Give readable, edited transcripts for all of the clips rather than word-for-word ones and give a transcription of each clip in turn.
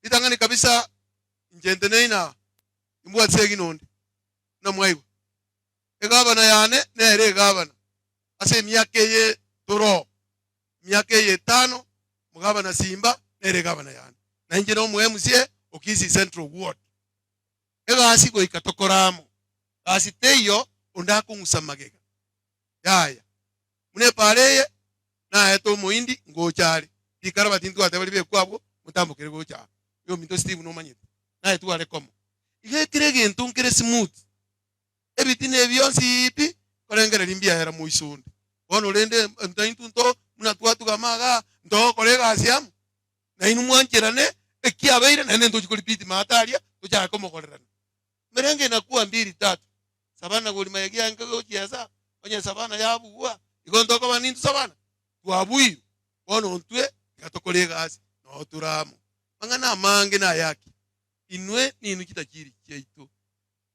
Ritang'ani kabisa inche nteneine aa, timbwati segi nonde, buna mwaigwa. Egavana yane nere egavana ase emiaka eye toroo, emiaka eye etano, omogavana Simba nere egavana yane, na inche nomo MCA o Kisii Central Ward. Egasi goika tokore amo, gasi teiyo onde akong'usa magega, yaya. Buna epaara eye naete omoindi ngocha are, rikaraba tintwateba ribekwe abwo, motambokere gocha aa. Oyominto Steve nomanyete, naye tware komo. Iga ekero egento nkere smooth, ebitina ebi bionsi pi, nkorengereria mbiaera moiso onde. Bono rende intwe intwe nto buna twatugama igaa, ntogokora egasi amo, nainwe mwancherane, ekiabeire naende ntochi ko repeat maate aria, tochake komogorerana. Emerenge inakuwa mbili tatu, Savana Gor Mahia gianke gochiesa, onye Savana yabugwa, igo ntokoba nintwe Savana? Twabuirwe. Bono ntwe tiga tokore egasi, noo tore amo. Amang'ana amange nayaki, inwe ninwe chitachiri chiaito,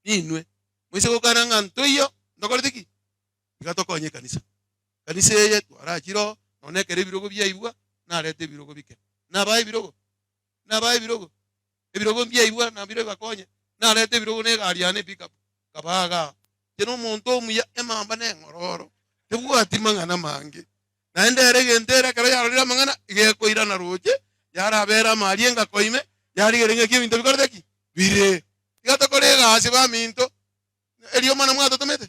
ninwe. Moise gokana ng'a ntoiyo, ntokorete ki? Tiga tokonye ekanisa. Ekanisa eye twarachire oo, nonya ekero ebirogo biaibwa, narete ebirogo bike. Nabae ebirogo? Nabae ebirogo? Ebirogo mbiaibwa nabire bibakonye, narete ebirogo na egari yane epickup, nkabaa igaa. Inche nomonto omuya, emamba neng'ororo, tebwati mang'ana mange. Naende ere egento ere ekero yarorire amang'ana, iga ekoirana roche, yarabera amaria engako ime, yarigereria ng'aki ebinto bikorete ki? Bire. Tiga tokore egasi baminto, erio omwana mwatotomete,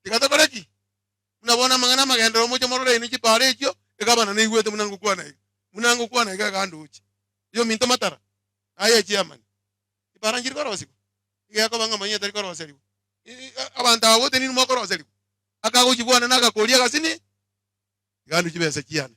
tiga tokore ki? Buna bono amang'ana amagenderero moche morore inwe chipaara echio, egabana naigwete buna ngokwana iga, buna ngokwana iga egandoche. Oyominto matara, aye echiamani, chipaara nchiri korosigwa? Iga ekoba ng'a manyete tari koroserigwa. Abanto aba bote ninwe mokoroserigwa? Akagochibwana na agakoria agasini, iga ndue chibesa chiane.